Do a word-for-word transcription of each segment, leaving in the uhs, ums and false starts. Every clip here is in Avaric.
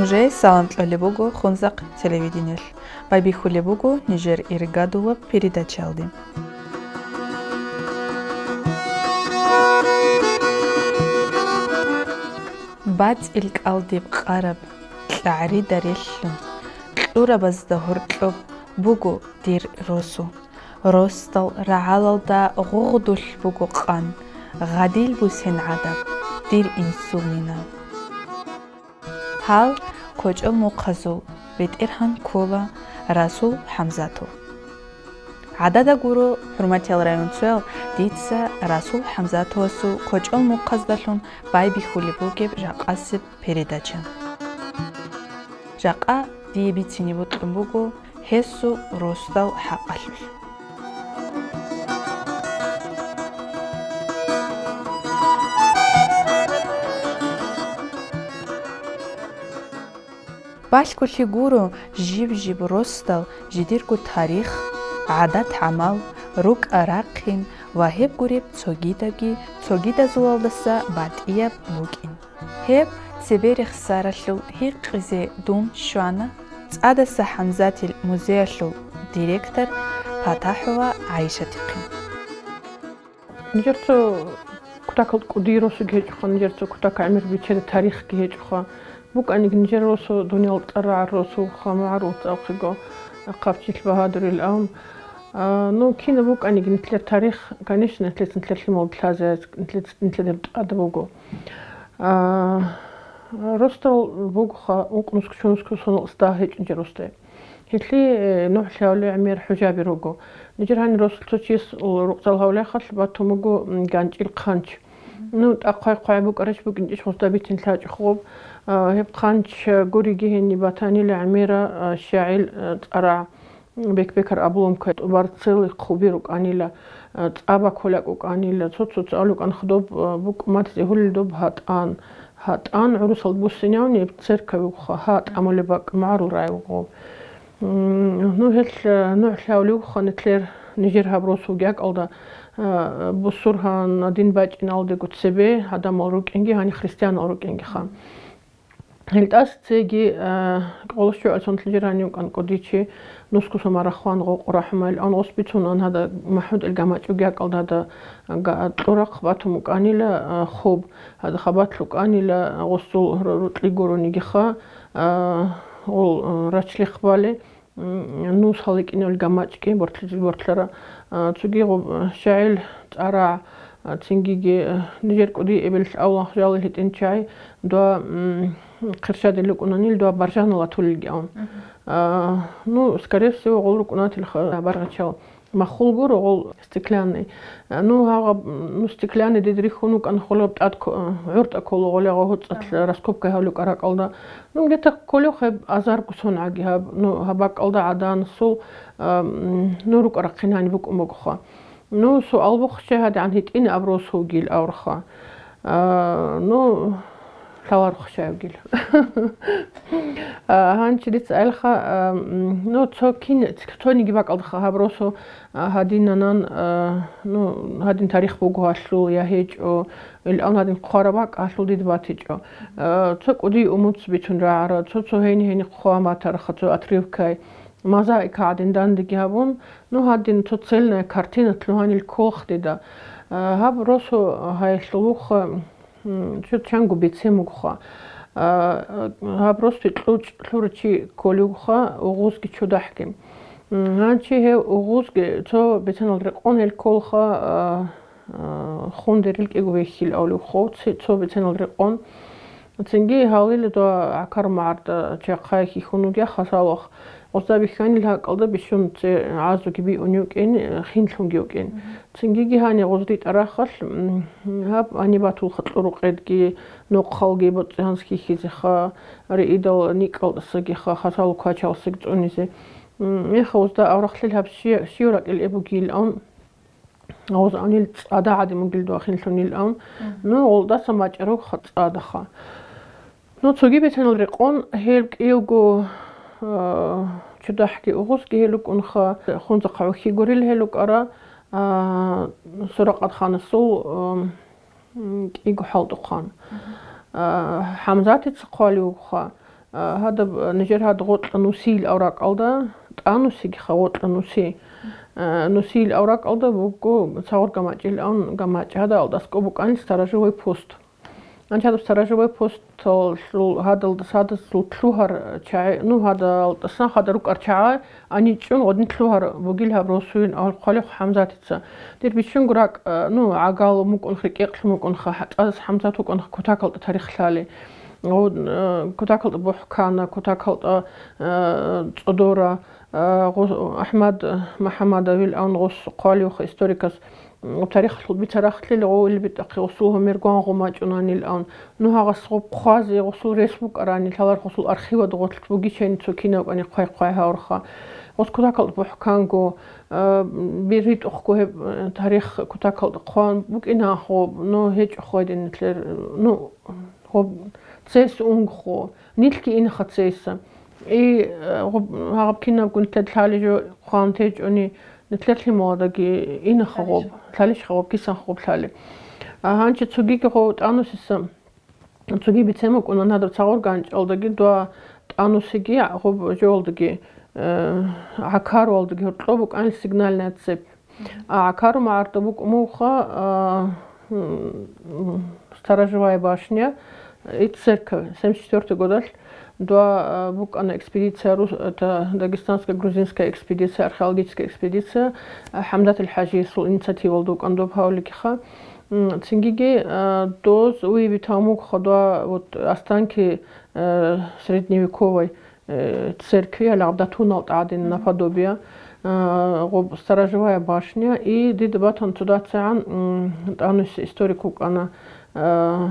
Нужее салам кьолеб буго Хунзахъ телевидениялъ. Байбихьулеб буго нижер иргадулаб передачаялде. БацӀил кӀалдиб къараб кьагӀрида релълъун, кьурабазда гьоркьоб буго дир росу. Росдал рагӀалалда гъугъдулъ буго къан, гъадил бусен гӀадаб, дир инсулнина. Гьал кочӀол мухъазул бетӀергьан ккола Расул ХӀамзатов. ГӀадада гуро, хӀурматиял районцоял, дица Расул ХӀамзатовасул кочӀол мухъаздалъун байбихьулеб бугеб жакъасеб передача. Жакъа дие бицине бокьун буго гьесул росдал хӀакъалъулъ. Балъголъи гуро жиб-жиб росдал жидерго тарих, гӀадат-гӀамал, рукӀа-рахъин ва гьеб гуреб цогидабги, цогидазулалдаса батӀияб букӀин. Гьеб цебе рехсаралъул гьикъизе дун щвана ЦӀадаса ХӀамзатил музеялъул директор ПатахӀова ГӀайшатихъе. Нижер цо кутакал кӀудияб росуги гьечӀоха, нижер цо кутак гӀемер биччазе тарихги гьечӀоха. БукӀаниги нижер росу дуниял цӀар рагӀарал росу вуха, магӀарул цӀалхъего, Ахъабчил Багьадурил авун. А, ну, кинаб букӀаниги нилъер тарих, конечно, нилъеца нилъер лъимал лъазе, нилъеца, нилъер гьеб тӀад буго. А, росдал бугоха, ункънусго, чорнусго соналъ дагь гьечӀинчӀеб росдал. Гьелъие, э, нугӀлъи гьавлел гӀемер хӀужаби руго. Нижер гьанир росулъ цо чияс рукъзал гьавлахъалъ батун буго, м, ганчӀил хъанч. Ну, тӀахъай-хъвай букӀарищ букӀинчӀищ гъозда бицин лъачӀо гъоб. А, гьеб хъанч гуриги гьениб батанила гӀемера, а, щагӀил, а, цӀарагӀ. Бек-бекар обломка тӀубар целый хъуби рукӀанила, а, цӀаба кколеб букӀанила, цо-цо цӀалулеб букӀан хадуб, а, букӀ-, мадзе гьулел доб гьатӀан. ГьатӀан гӀурусал буссинавни церкви вуха, гьатӀ амулеб бакӀ магӀарул рай вуго. М, ну, гьел, а, нугӀлъи гьавлев вуха нилъер, нижер гьаб росулги акӀалда, а, бусургьан дин бачӀиналдего цебе гӀадамал рукӀинги, гьаниб христианал рукӀингиха. Гьелдаса цеги, а, кӀолос чугӀасан лъижер гьанив кӀанкӀо дичи нусго сомарахъван гъокъо рахӀмайилан гъос бицунан гьада МахӀмуд-ил гамачӀуги акӀалда гьада га-, кьурахъ батун букӀанила, а, хоб, гьада хабалъ рукӀанила гъосул ру-, рукьи гурунигиха, а, гъол, а, рачлихъ бале. М, нус гьаликӀинавил гамачӀги бортлъизе бортлъара, а, цоги гъоб, а, щагӀил цӀарагӀ, а, цингиги, а, нижер кӀуди эбелалъ авлахъ жал гьитӀинчагӀи дова, м, хъиршадил рукӀунанил дова баржанал атулелги авун. Мгм. А, ну, скорее всего, гъол рукӀунатилха баргъачал. Маххул гуро гъол стеклянный. А, ну, гьагъаб, ну, стеклянный дед рихьун вукӀан холеб тӀад ко-, а, гӀуртӀа ккола гъоле гъо гьуцӀалъ раскопка гьавлукӀа ракӀалда. Ну, где-то кколев гьеб азарго сонгӀаги гьаб, ну, гьаб бакӀалда гӀаданасул, а, м, ну, рукӀа-рахъин гьаниб букӀун бугоха. Ну, суал бухъ щай гьадигӀан гьитӀинаб рос вугил авраха. А, ну, лъаларухъ щай вугил. А, гьанчи дица аялха, а, м, ну, цо кин-, цониги бакӀалдаха гьаб росу, а, гьадинанан, а, ну, гьадин тарих буго гьалъул я гьечӀо, Илан гьадин хъвараб бакӀ гьалъул дида батичӀо. Э, цо кӀудияв умуц бицун рагӀара, цо-цо гьени-гьени хъван батараха, цо отрывкай. Мозаика гӀадин дандеги гьабун, ну, гьадин цо цельная картина лъугьанил кколха дида. Э, гьаб росу гьаялъул вуха, м, цо чанго бицен бугоха. Э, гьаб росу кьучӀ лъурав чи кколев вуха, угъузги чудахӀги. М, гьанчи гьев угъузги цо бицанал рекъон гьел кколха, э, а, хундерил кӀиго вехьил авлев хов ци-, цо биценал рекъон. Цинги гьалил дова гӀакар магӀарда чахъай хьихьун вугеха салах. Гъозда бихьанил гьакӀалда бищун ци гӀазуги биун йукӀин, хинлъунги йукӀин. Мгм. Цингиги гьани гъозри тӀарахалъ, м, гьаб гьаниб батулха кьурукъедги, нохъалги боцӀи-гьанс хьихьизеха, риидал никӀалтӀасагиха, хасал квачалсаг цӀунизе. М, меха гъозда аврахълъил гьаб щи-, щив ракӀил эбугил ан. Гъоз авнил цӀада гӀадин бугил дова хинлъунил ан. Мгм. Ну, гъолдаса мачӀаругха цӀадаха. Ну, цоги бицанал рекъон гьел кӀиявго, а, чудахӀги угъузги гьел рукӀунха, хунзахъа вахьи гурел гьел рукӀара, а, Суракъат ханасул, а, м, кӀиго хӀалтӀухъан. Мгм. А, ХӀамзатица хъвалев вугоха. А, гьадаб, а, нижер гьад гъоркьа Нусиил авракьалда, ТӀанусигиха гъоркьа Нуси. А, Нусиил авракьалда буго Цагъур ГамачӀил ан гамачӀ. Гьадал аскӀоб букӀанил сторожевой пост. Анчадаб сторожевой посталъул гьадалда садазул лъугьар чагӀи, ну, гьадал тӀасан хада рукӀар чагӀи аничӀун гъодин лъугьар бугил гьаб росуин авал хъвалихъ ХӀамзатица. Дир бищунго ракӀ, а, ну, гӀагал мукӀунха, рекӀекълъун мукӀунха, ХӀа-, ТӀанус ХӀамзат вукӀунха кутакалда тарих лъали. Гъо-, э, кутакалда БухӀкана, кутакалда, э, ЦӀодора, э, гъо-, АхӀмад МухӀамадовил авн гъос хъвалиуха историкас, м, тарихалъул бицарахълъил гъо илбитӀахъе гъосул гьумер гвангъу мачӀунанил авн. Ну гьагъас гъоб хъвазе гъосул рес букӀарани, лъалар гъосул архивад гъорлъ бугичайни цо кинавкӀани хъвай-хъвай гьавурха. Гъос кутакалда БухӀканго, э, биритӀухъго гьеб, э, тарих кутакалда хъван букӀина гъоб, ну гьечӀо хъвайдин нилъер, ну, Гъоб цес унгохъо, нилъги инаха цеса. И, э, гъоб, гьаб кинабгун тед лъали жо хъван течӀони, нилъер лъималадаги инаха гъоб, лъалищха гъоб, кисанха гъоб лъали. А гьанчи цогиги гъов ТӀанусиса, цоги бицен букӀуна надаб Цагъур ГамачӀалдаги дуа ТӀанусиги гъоб жоялдаги, э, ГӀакаруялдаги гьоркьоб букӀанил сигнальная цепь. А, ГӀакару магӀарда букӀун бугоха, а, м, сторожевая башня, и церковь, семьдесят четвёртый годалъ дуа, а, букӀана экспедиция, рус-, это, дагестанская грузинская экспедиция, археологическая экспедиция, а, ХӀамзатил ХӀажиясул инициативалда букӀана доб гьавликиха. М, цингиги, а, доз уйби тавмугха дуа, вот, останки, э, средневековой э, церкви, гьале гьаб датунал тӀадин наподобие, э, гъоб сторожевая башня, и дида батун цо дацегӀан, м, ТӀануси историк вукӀана, э,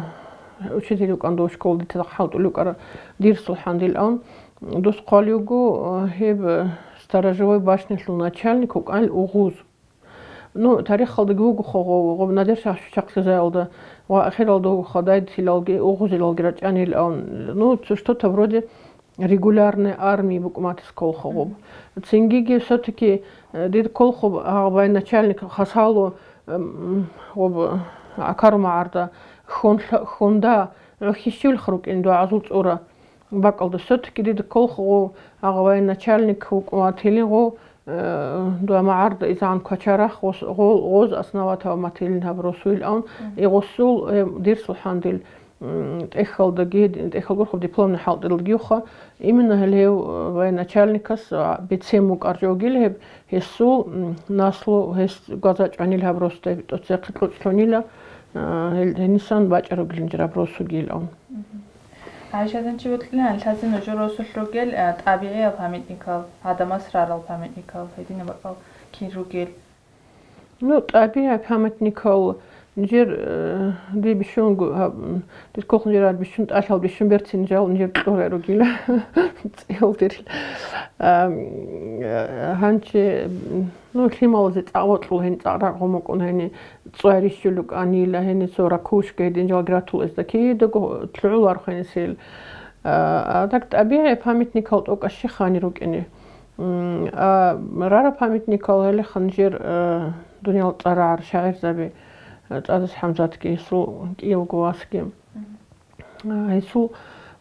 учитель вукӀан дов школа дица хӀалтӀулев вукӀара дир СулхӀандил ан. Дус хъвалиуго, э, гьеб, э, сторожевой башнялъул начальник вукӀанил угъуз. Ну, тарихалдаги вугоха гъов, гъоб Надир-Шагь Шучахълизаялда ва ахиралда вугоха дайдилалги угъузилалги рачӀанил авн. Ну, цо что-то вроде регулярной армии букӀун батиса кколха гъоб. Цингиги всё-таки, э, дир кколха гьав военачальник хасало, эм, гъоб, ГӀакару магӀарда хьон-, хьонда гӀухьищулха рукӀин дугӀазул цӀура. Бакалда все-таки дида кколха гъов, агъа военачальник вукӀун ватилин гъов, э, дуа магӀарда изан квачарах гъос-, гъол-, гъоз основатав матилин гьаб росуил авн, и гъосул, э, дир СулхӀандил, м, тӀехьалдаги, тӀехьалгурхъуб дипломный хӀалтӀилалдагиуха. Именно гьел гьев, э, военачальникас, а, бицен мукӀар жо вугил гьеб, гьесул, м, наслу, гьес гваза чӀванил гьаб росда тӀоцехъе кьучӀлъунила, а, гьел, гьенисан бачӀар вугилин жир гьаб росугил авн. Мгм. ГӀайшатанчи бокьилан лъазе нужер росулъ ругел, а, тӀабигӀиял памятникал, гӀадамас рарал памятникал, гьединаб бакӀал кин ругел? Ну, тӀабигӀи памятникал нижер, э, ди бищун гу-, гьаб-, м, диркохун жирар бищун тӀалъал бищун берцин жал нижер кьурай ругила. ЦӀиялдирил. Ам, э, гьанчи, м, ну, лъималазе цӀакъ вокьул гьени цӀакъ рагъ гъомокӀун гьени цӀвай рищулуканила гьениса ракушка гьедин жал гратул эзда кидаго лъугӀулархъинисел. А, а так тӀабигӀи памятникал тӀокӀаб щихъани рукӀине. М, а, рара памятникал гьелихъан жер, а, дуниял цӀарагӀар шагӀирзаби, а, ЦӀадас ХӀамзатги гьесул кӀиявго васги. А, гьесул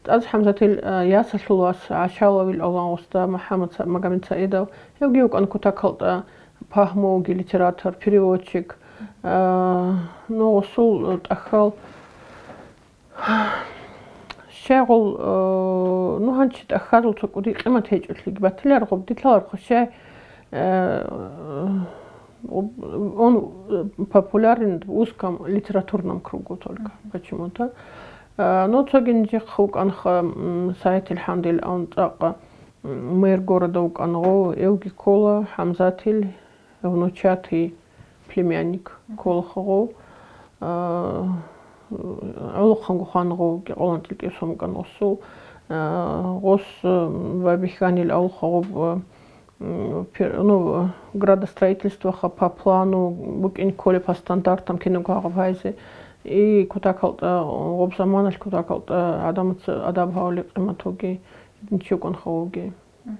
ТӀадас ХӀамзатил, а, ясалъул вас ГӀашалавил авлан гъосда МухӀаммад Са-, Магомедсаидов, гьевги вукӀан кутакалда пагьмуги, литератор, переводчик. А, ну, гъосул, а, тӀахьал щайгъул, а, ну, гьанчи тӀахьазул цо кӀуди къимат гьечӀолъиги батиларгъуб, дилъалархъу щай, а, он, э, популярен в узком литературном кругу только почему-то. А, ну, цоги нижехъ вукӀанха, м, СагӀид ИлхӀамдил авун цӀакъ, м, мэр города вукӀан гъов, эвги ккола ХӀамзатил внучатый племянник кколаха гъов. А, гӀолохъанго хван гъов, кӀикъоялда тӀилкӀисун вукӀан гъосул. А, гъос, а, ва бихьанил авлаха гъоб, а, м, пер-, ну, градостроительствоха по плану букӀин кколеб, по стандартам кинабго гьаб гьайзе. И кутакалда, гъоб заманалъ кутакалда гӀадамаца адаб гьавли къимат вуги, динчи вукӀанха вуги. Мгм.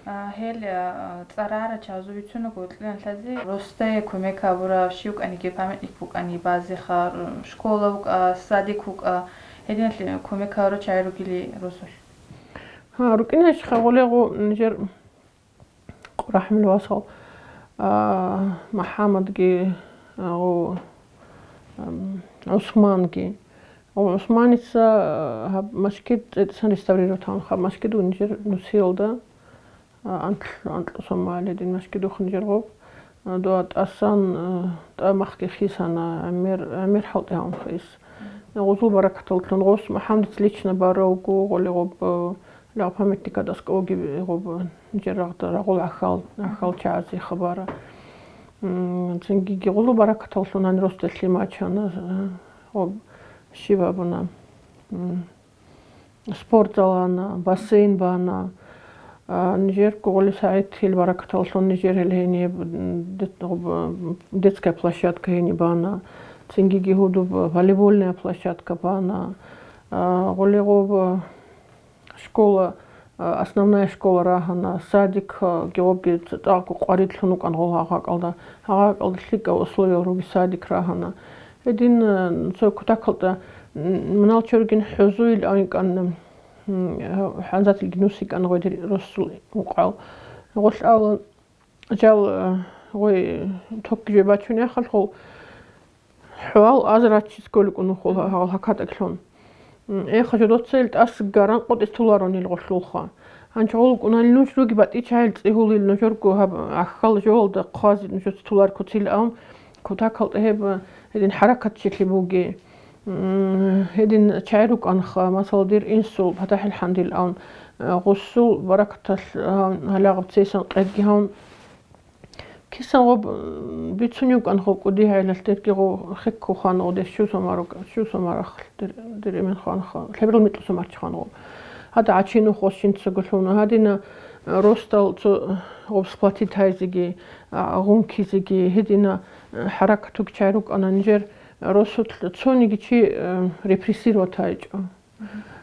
А, гьел, а, цӀарагӀара чагӀазул бицунаго, кьилан лъазе росдае кумек гьабурав щив вукӀаниги памятник букӀани базеха, р-, школа вукӀа, садик вукӀа, гьединалъе кумек гьабурав чагӀи ругели росулъ? А, рукӀине щихъа гъолего нижер рахӀмула васал, а, МухӀаммадги, а, гъо, ам, ГӀусманги. Гъо, ГӀусманица, а, гьаб машгид цӀетӀсан реставрировать гьавун, гьаб машгид вун нижер Нусиялда, а, анкь-, анкьусан магӀале дин машгид вухъун нижер гъоб. А, дуа тӀасан, а, тӀа махги хисана, гӀемер, гӀемер хӀалтӀи гьавун хис. Гъузул баракаталлъун гъос МухӀаммадица лично баравго, гъоле гъоб, а, Ля памятника доска оги гъоб, нижер рагъда-, рагъул гӀахьал, гӀахьал чагӀазе хабара. М, цинги гъулу баракаталлъун гьанир росдалъи мачана, э, гъоб щиб абуна, м, спортзал ана, бассейн бана. А, нижер гугъули сагӀит гьел баракаталлъун нижер гьел гьениб, м, дет-, гъоб, м, детская площадка гьениб бана. Цинги гьудуб волейбольная площадка бана. А, гъули гъоб, школа, а, основная школа рагьана, садик, а, гьебги цӀакъго къварилъун вукӀан гъол гьагъакӀалда. ГьагъакӀалда лъикӀаб условиял руги садик рагьана. Гьедин, а, цо кутакалда, м, мунал чоргин хӀузуил авинкӀан, м, хӀанзатилги нусикӀан гъой дир росул мукъал. Гъолъ ала жал, а, гъой токги жо бачун яхалъул, ХӀуал азарачи сколикӀун нухула гьал гьакатӀаглъун. М, эхха, жодоца ил тӀас гаран къотӀи стуларонил гъолъулха. Гьанчи гъолукӀунали нуж руги батӀичагӀил цӀигьулил нужерго гьаб аххал жоялда хъвази нужеца тулар куцил ам, кутакалда гьеб, гьедин хӀаракатчилъи буги. М, гьедин чагӀи рукӀанха, масала, дир инсул ПатахӀил хӀандил ан, э, гъусул баракаталъ, а, гьалагъаб цейсан къегги гьавун. Кисан гъоб, м, бицунев кӀан гъо кӀуди гьайлалъ дерги гъо хекко хван гъо деш щуса мару-, щуса марахъ дер-, дер эмен хванха, лъеберал микьуса марчхъан гъо. Гьада гӀачи нух гъо щинцаго лъуна. Гьадина, э, росдал цо, э, гъоб сплотить гьайзеги, а, гъункизеги, гьедина, э, хӀаракатуг чай рукӀана нижер росулъ цониги чи, э, репрессировать гьайчӀо.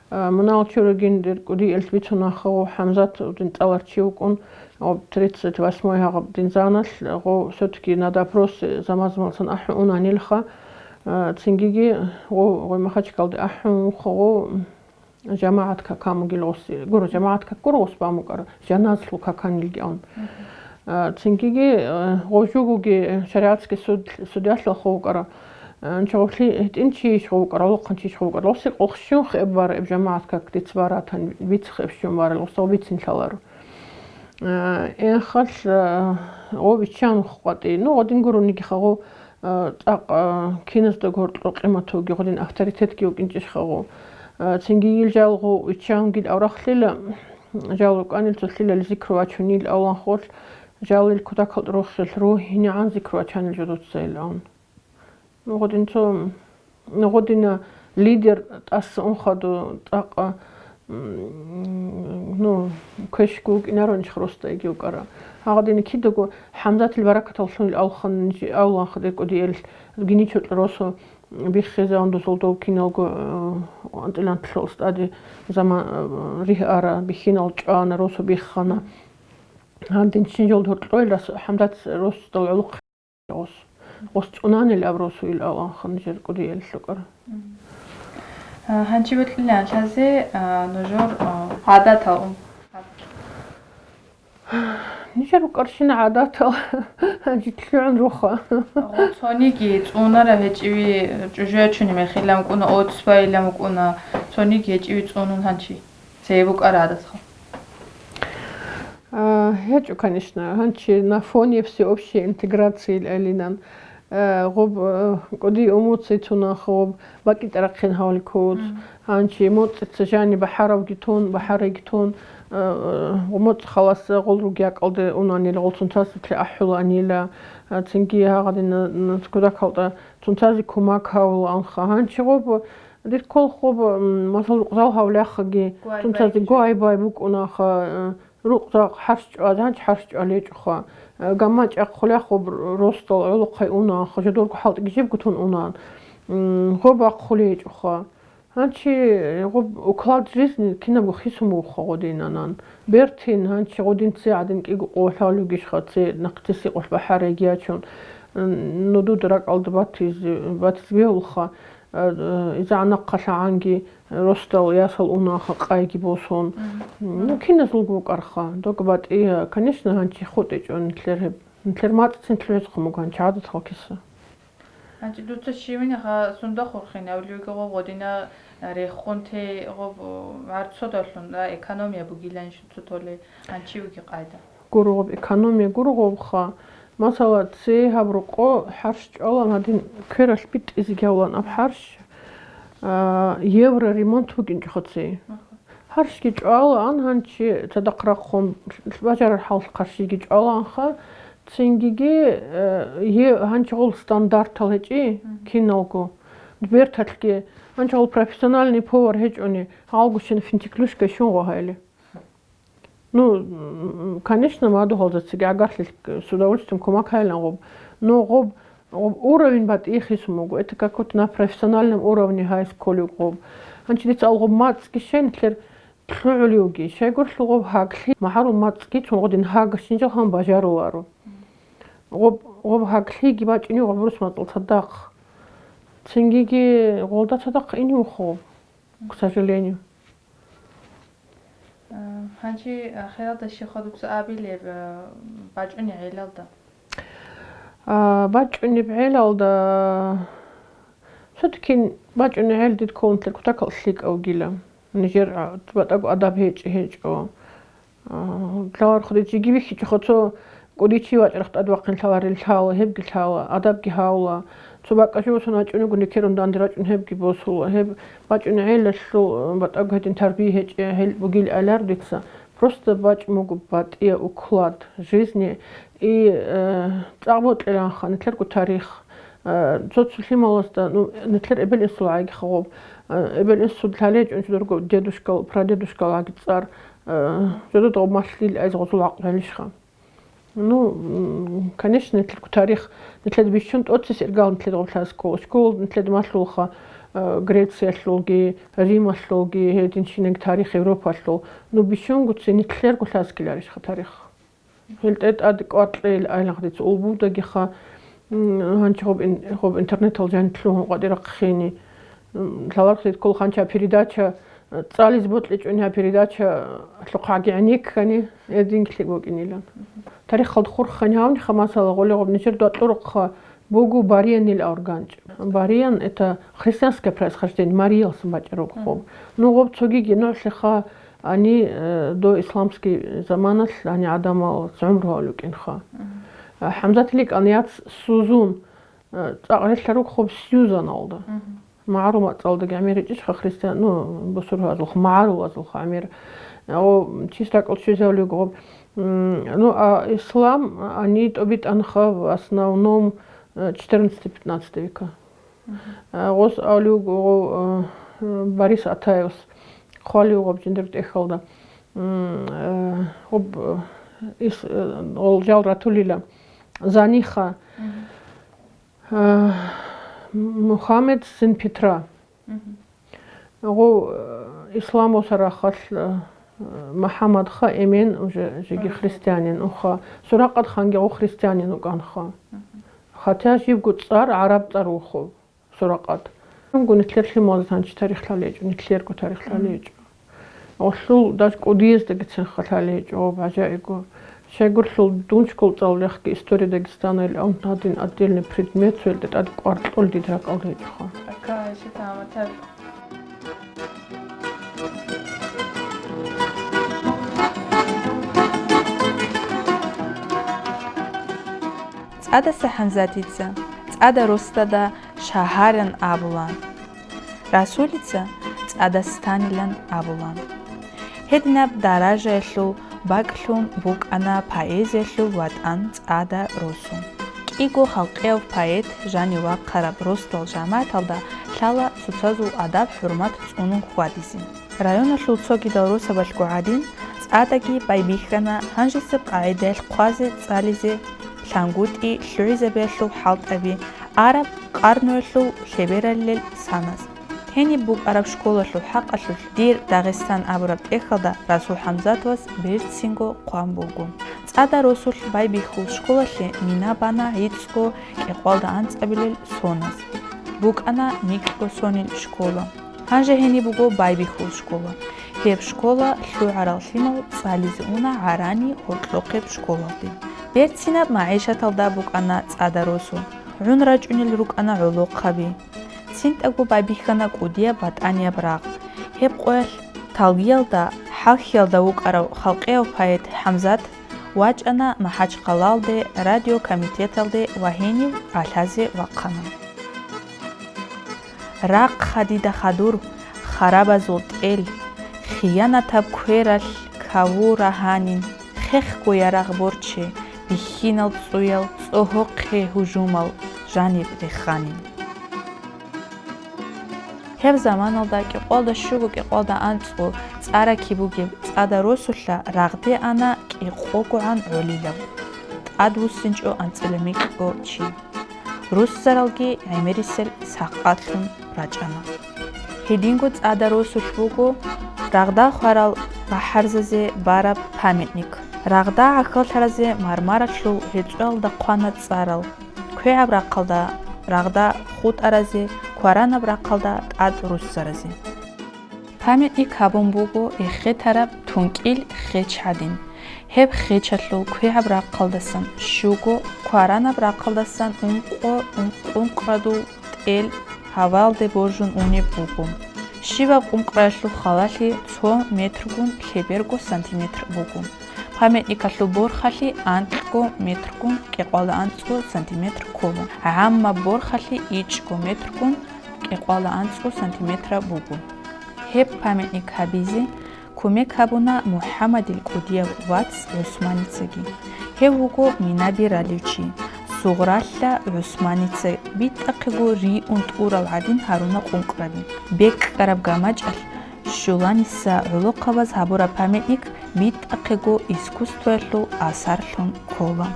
А, мунагьал чорогин дир кӀудиялъ бицунаха гъо ХӀамзат дин цӀаларчи вукӀун, гъо тридцать восьмой гьагъаб дин заналъ, гъо все-таки на допрос заман-заманасан ахӀун унанилха, а, цингиги гъо, гъой Махачкалде ахӀун вуха гъо жамагӀат какамугил гъоси. Гуро, жамагӀат как гуро гъос бамукӀара, жаназлъул каканилги ан. А, цингиги, а, гъо жугуги шаригӀатский суд, судьялъал ховукӀара. Анча гъоблъи гьитӀин чи иш гъовукӀарал, гъолохъан чи иш гъовукӀарал, гъоси къохщун хеб бара эб жамагӀат как диц баратан, бицх эб щун барал, гъосал бицинлъаларо. Э, энхалъ, э, гъо виччан хъватӀи. Ну, гъодин гурониги хагъо, э, цӀакъ, э, киназда гъоркьо къиматуги, гъодин авторитетги вукӀинчӀищ хагъо. Э, цинги ил жал гъо виччан гил аврахълъила, жал рукӀанил цолъилали зикру вачунил авлан холъ, жал ил кутакал рохел ругьинигӀан зикру вачанил жодоца ил авн. Нугъудин цо, нугъудина лидер тӀаса унхаду тӀакъа, м, ну, квешго вукӀинаронищ росда иги вукӀара. Гьагъадина кидаго ХӀамзатил баракаталлъунил алханчи, авланха декӀудиялъ гиничо росо биххизаван дузулдав киналго, э, анцӀилантлъул стади заман, э, ригь ара бихьинал чӀвана, росо биххана. Гьандин чин жолда гьоркьойил рас-, ХӀамзат росдал гӀолохъе. Гъос, гъос цӀунанил абросу ил авланха нижер кӀудиялъ рукӀара. Мгм. А, гьанчи бокьилан лъазе, а, нужер, а, гӀадатал ун. Нижер рукӀарщина гӀадатал гьанчи лъугӀун руха. Гъо цониги цӀунараб гьечӀеви чӀужуячуни мехилан кӀуна, оцбайилан кӀуна, цониги гьечӀеви цӀунун гьанчи. Цей букӀара гӀадатха? А, гьечӀо, конечно, гьанчи на фоне всеобщей интеграции илалинан. Э, гъоб, э, кӀуди умуци цунаха гъоб бакӀи тӀарахъин гьавли ккоц. Мгм. Гьанчи моцӀица жани бахӀаравги тун, бахӀарайги тун, э, э, моцӀ халас гъол руги якӀалде унанила, гъол цунцазулъе ахӀуланила, э, цинги гьагъадина, н-, кудакалда цунцазе кумак гьавулаанха. Гьанчи гъоб дир ккол хоб, м, масал, рукъзал гьавляхаги, гуай цунцазе бай гуай-бай букӀунаха, э, рукъзал хӀарш чӀвазе, гьанчи хӀарш чӀвалечӀоха. Э, гамма чӀахъулехъ гъоб росдал гӀолохъай унаанха, жодорго хӀалтӀиги жибго тун унаан. М, гъоб ахъулечӀоха. Гьанчи гъоб уклад жизни кинабго хисун бугоха гъодинанан. Бертин, гьанчи гъодин ци гӀадин кӀиго къо лъалугищха, ци нахъцеси къулъ бахӀарайги ячун. М, ну, дуда ракӀалда батиз, батиз бегьулха. Э, э, иза гьанахъалъагӀанги росдал ясал унаха къайги босун. Ну, киназулго букӀарха. Дог батӀия, конечно, гьанчи хутӀичӀо нилъер гьеб. Нилъер мацӀцин лъугӀизехъун буго гьанчи гӀадатал киса. Гьанчи дуца щивиниха сундахъурхъин, авлиги гъоб гъодина рехун те гъоб, гӀарцодалъун, да, экономия бугилан шуцутоли гьанчи уги къайда. Гургъуб экономия гургъубха. Масала, цей гьаб рукъо хӀарщ чӀвалан гьадин квералъ битӀизе гьавлан аб хӀарщ, а, евро ремонт букӀинчӀоха цей. ХӀарщги чӀвалан гьанчи цадахъ рахъун бажарар хӀалхъ хъарщиги чӀваланха. Цингиги, э, е-, гьанчи гъол стандартал гьечӀи киналго. Берталъги гьанчи гъол профессиональный повар гьечӀони, гьалгощин финтиклюшка щун гъо гьайли. Ну, м, конечно, мадугьалзацаги агарлъи с удовольствием кумак гьайилан гъоб. Но гъоб, гъоб уровень батӀиихъисун буго. Это как вот на профессиональном уровне гьайс кколев гъоб. Гьанчи дица алгъоб мацӀги щай нилъер лъугӀулевги, щайгурлъул гъоб гьаглъи, магьарул мацӀги цун гъодин гьагашинжал гьан бажаруларо. Гъоб, гъоб гьаглъиги бачӀинев гъоб рус мацӀал цадахъ. Цингиги гъолда цадахъ инев хъо, к сожалению. Э, гьанчи, э, ахиралда щихъа дуца абилеб, э, бачӀунеб гӀелалда? А, бачӀунеб гӀелалда, все-таки бачӀунеб гӀел дид кколнилъер кутакал лъикӀав гила. Нижер, а, батӀаго адаб гьечӀо, гьечӀо. А, лъалархъуде жиги бихьичӀоха цо кӀудичи вачӀарахъ тӀадвахъин лъаларел лъала, гьебги лъала, адабги гьавла. Цо бакӀа жо сон вачӀунего некерун данде рачӀун гьебги босула. Гьеб бачӀун гӀелалъул батӀаго гьедин тарбия гьечӀеб гьел бугил айлар дица. Просто бачӀун буго батӀия уклад жизни и, э, цӀакъ бокьиланха нилъерго тарих. Э, цо-цо лъималазда, ну, нилъер эбел-инсул гӀайги хагъуб. Э, эбел-инсул лъалечӀун жодорго дедушкал, прадедушкал гӀаги цӀар. Э, жодода гъуб малъил айз гъозул гӀакълу гьелищха. Ну, м, конечно, нилъерго тарих, нилъеда бищун тӀоцес иргал нилъеда гъоблъа скол. Школ нилъеда малъулха, э, Грециялъулги, Рималъулги, гьединщинаг тарих Европалъул. Ну, бищунгуци нилъерго лъаскиларищха тарих. Гьел тӀе-, тӀад кӀвар кьейил айлахъ дица улбудагиха, м, гьанчи гъоб ин-, гъоб интернетал жаниб лъугьун къватӀирахъхъини. М, лъалархъи ккол ханча передача, э, цӀализ бокьичӀони гьа передача, э, лъухъаги гӀенеккани, гьединги лъикӀ букӀинилан. Тарихалда хурххани гьавниха, масала, гъоле гъоб нижер дугӀа кьурухъа буго Бариянил аварганчӀ. Бариян — это христианское происхождение, Мариялъун бачӀараб хъуб. Ну, гъоб цогиги нугӀлъиха, гьани, э, до исламский заманалъ гьани гӀадамал гӀумру гьавлукӀинха. Э, ХӀамзат ликӀан яц Сузун, э, цӀакъ релълъарухъуб Сьюзаналда. МагӀарул мацӀалдаги гӀемер гьечӀищха христиан, ну, бусурбабазулха, магӀарулазулха гӀемер. О, чис ракӀал щвезавлуго. М, ну, а ислам, ани тӀобитӀанха в основном, э, четырнадцатый-пятнадцатый века. А, гъос авлуго, э, Борис Атаевс хъвалиугъаб жиндир тӀехьалда. М, э, гъоб, э, ис, э, гъол жал ратулила. Заниха. Э, Мухаммед син Петра. Гъо, э, исламуса рахъалъ, э, МухӀаммадха эмен уже жеги христианин уха. Суракъат-ханги гъо христианин укӀанха. Хотя жибго цӀар гӀараб цӀар вухъу Суракъат. Гьанго нилъер лъималаз гьанчи тарих лъалечӀо, нилъерго тарих лъалечӀо. Гъолъул даже кӀудияздагицинха лъалечӀо, гъоб гӀажаибго. Щайгурлъул дун школ цӀалулехги история Дагестана или гьадин отдельный предмет цоялда тӀад кӀвар кьол дид ракӀалда гьечӀоха. Ака, гьайше таматаб. ЦӀадаса ХӀамзатица, цӀада росдада Шагьаран абула. Расулица цӀадасстанилан абула. Гьединаб даражаялъул бакӀлъун букӀана поэзиялъул ватӀан цӀада росу. КӀиго халкъияв поэт жанив вахъараб росдал жамагӀаталда лъала цоцазул адаб-хӀурмат цӀунун хьвадизе. Районалъул цогидал росабалъго гӀадин, цӀадаги байбихьана гьанжесеб къагӀидаялъ хъвазе-цӀализе, лъангутӀи, лъугӀизабиялъул хӀалтӀаби, араб къарнуялъул лъебералел санас. Гьениб букӀараб школалъул хӀакъалъулъ «Дир Дагъистан» абураб тӀехьалда Расул ХӀамзатовас берцинго хъван буго. ЦӀада росулъ байбихьул школалъе мина бана гӀицӀго кӀикъоялда анцӀабилел соназ. БукӀана микьго сонил школа. Гьанже гьениб буго байбихьул школа. Гьеб школа лъугӀарал лъимал цӀализе уна гӀарани гьоркьохъеб школалде. Берцинаб магӀишаталда букӀана цӀадаросу. ГӀун рачӀунел рукӀана гӀолохъаби. ЦинтӀаго байбихьана кӀудияб батӀанияб рагъ. Гьеб къоялъ талгиялда, хӀалхьиялда вукӀарав халкъияв поэт ХӀамзат вачӀана МахӀачхъалалде радиокомитеталде ва гьенив ралъазе вахъана. Рахъ хадида хадур, харабазул тӀел, хиянатаб квералъ кавура гьанин, хехго ярагъ борче, бихьинал цӀуял, цӀогьохъе гьужумал жаниб реханин. Гьеб заманалда кӀикъвалда щуго кӀикъвалда анцӀго цӀараки бугеб цӀадаросулъа рагъде ана кӀикъогогӀан гӀолилав, тӀадвуссинчӀо анцӀила микьго чи. Руссаралги гӀемерисел сахъатлъун рачӀана. Гьединго цӀадаросулъ буго рагъда хварал бахӀарзазе бараб памятник. Рагъда гӀахьаллъаразе мармаралъул гьецӀоялда хъвана цӀарал. КвегӀаб рахъалда рагъда хутӀаразе, кваранаб рахъалда тӀад руссаразе. Памятник гьабун буго эхетараб тункӀил хеч гьадин. Гьеб хечалъул квегӀаб рахъалдасан щуго, кваранаб рахъалдасан ункъо, ункъ-, ункърадул тӀел гьавалде боржун унеб буго. Щибаб ункъраялъул халалъи цо метргун лъеберго сантиметр буго. Памятникалъул борхалъи анкьго метргун кӀикъвалда анцӀго сантиметр ккола, гӀаммаб борхалъи ичӀго метргун кӀикъвалда анцӀго сантиметра буго. Гьеб памятник гьабизе кумек гьабуна МухӀаммадил кӀудияв вац ГӀусманицаги. Гьев вуго Минаби ралев чи. Сугъралъа ГӀусманица битӀахъего риун тӀурал гӀадин гьаруна къункъраби. БекӀараб гамачӀалъ Щуланиса гӀолохъабаз гьабураб памятник битӀахъего искусствоялъул асарлъун ккола.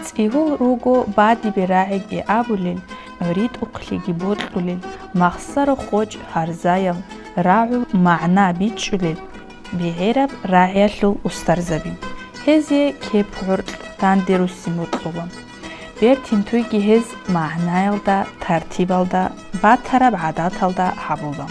ЦӀигьул руго бадибе рагӀиги абулел, гӀоритӀухълъиги бокьулел, махсаро хочӀ гьарзаял, рагӀул магӀна бичӀчӀулел бегӀераб рагӀиялъул устарзаби. Гьезие кеп-гӀоркь данде руссин бокьула. Бертин туйги гьез магӀнаялда, тартибалда, батараб гӀадаталда гьабула.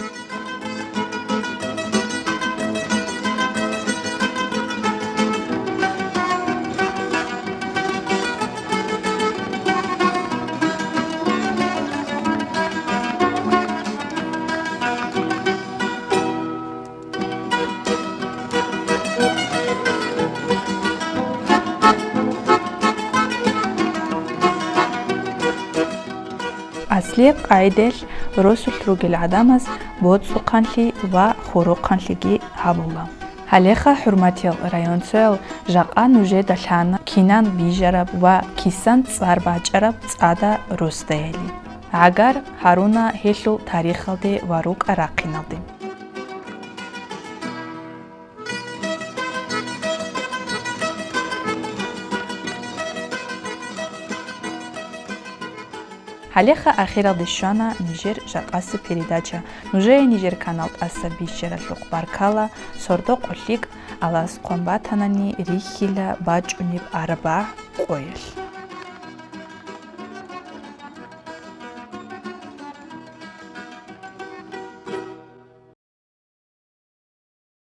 Аслияб къагӀидаялъ росулъ ругел гӀадамаз боцӀухъанлъи ва хурухъанлъиги гьабула. Гьалеха, хӀурматиял районцоял, жакъа нужеда лъана кинан бижараб ва кисан цӀар бачӀараб цӀада росдаяли. ГӀагар гьаруна гьелъул тарихалде ва рукӀа-рахъиналде. Гьалеха ахиралде щвана нижер жакъасеб передача. Нужее нижер канал тӀаса биччаралъухъ баркала, сордо-къо лъикӀ, Аллагьас хъван батанани рихьила бачӀунеб арбагь къоялъ.